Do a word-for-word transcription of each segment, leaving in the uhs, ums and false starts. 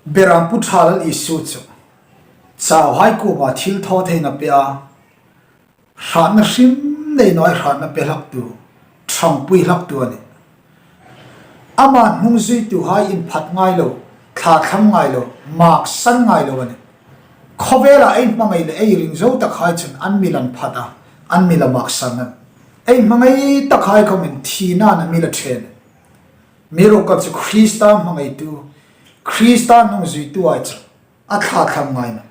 Berâmpu ṭha Lal Isu chu chauhai kuoma thilthawtheina pe a, hratna hrim nei naw hai hratna pe hlaktu, ṭhangpui hlaktu a nih. Ama hnungzuituhai inphat ngai lo, thlathlam ngai lo, mâksan ngai lo a nih. Khawvela ei hmangai le ei ring zo takhai chun an mi la phat a, an mi la mâksan a. Ei hmangai takhai khawmin thinain a mi la ṭhen. Amiruokchu Krista hmangaitu, Krista hnungzuituhai chu a thlathlam ngai naw.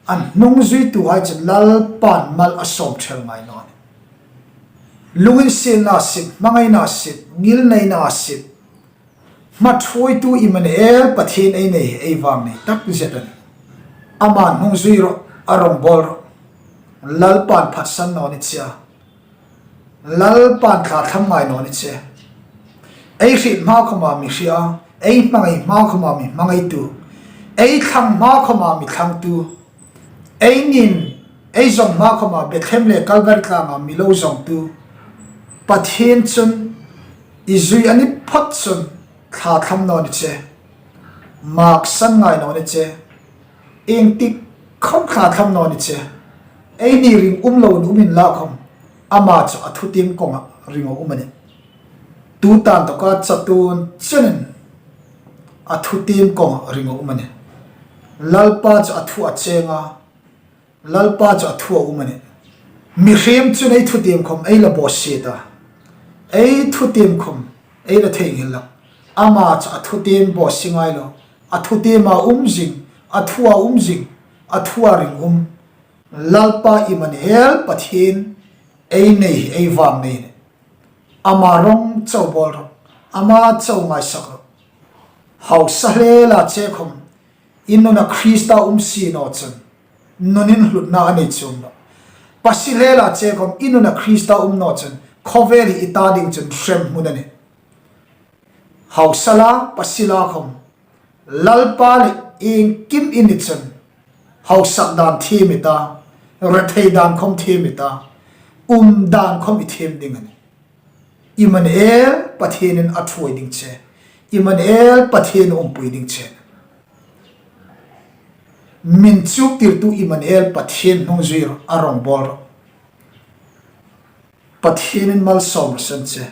A hnungzuituhai chu Lalpan mal a sâwm ṭhel ngai naw a nih. Lunginsietna sip, hmangaina sip, ngilneina sip, hmaṭhuoitu Immanuel Pathien ei nei hi ei vâng nei takzet a nih. Ama hnungzui rawh, a rawngbawl rawh. Lalpan phatsan naw ni che a, Lalpan thlathlam ngai naw ni che. Ei hriet hma khawma mi hria, ei hmangai hma khawma mi hmangaitu, ei thlang hma khawma mi thlangtu, ei nin, ei zawng hma khawma Bethlehem le Kalvari tlânga mi lo zawngtu Pathien chun i zui a ni phawt chun thlathlam naw ni che, mâksan ngai naw ni che, iengtik khawm thlathlam naw ni che. Eini ringum loin um inla khawm, ama chu a thutiem kawnga ring a um a nih. Tuta inthawka chatuon chenin a thutiem kawnga ring a um a nih. Lalpa chu a thu a cheng a, Lalpa chu a thu a um a nih. Mihriem chun ei thutiem khawm ei la bawsiet a, ei thutiem khawm ei la theinghil hlak. Ama chu a thutiem bawsie ngai lo, a thutiema um zing, a thua um zing, a thua ring um. Lalpa Immanuel Pathien ei nei hi ei vâng nei a nih. Ama rawng chau bawl rawh, ama chau ngaisak rawh. Hausa hle la che khawm, i nuna Krista um si naw chun, nunin hlutna a nei chuong nawh. Pasi hle la che khawm, i nuna Krista um naw chun, khawvel hi i ta ding chun hremhmun a nih. Hausa la, pasi la khawm, Lalpa le iengkim i ni chun, hausak dân thiem i ta, rethei dân khawm thiem i ta, um dân khawm i thiem ding a nih. Immanuel Pathienin a thuoi ding che, Immanuel Pathien umpui ding che. Min chuktirtu Immanuel Pathien hnungzui rawh, a rawngbawl rawh. Pathienin malsawm raw se che.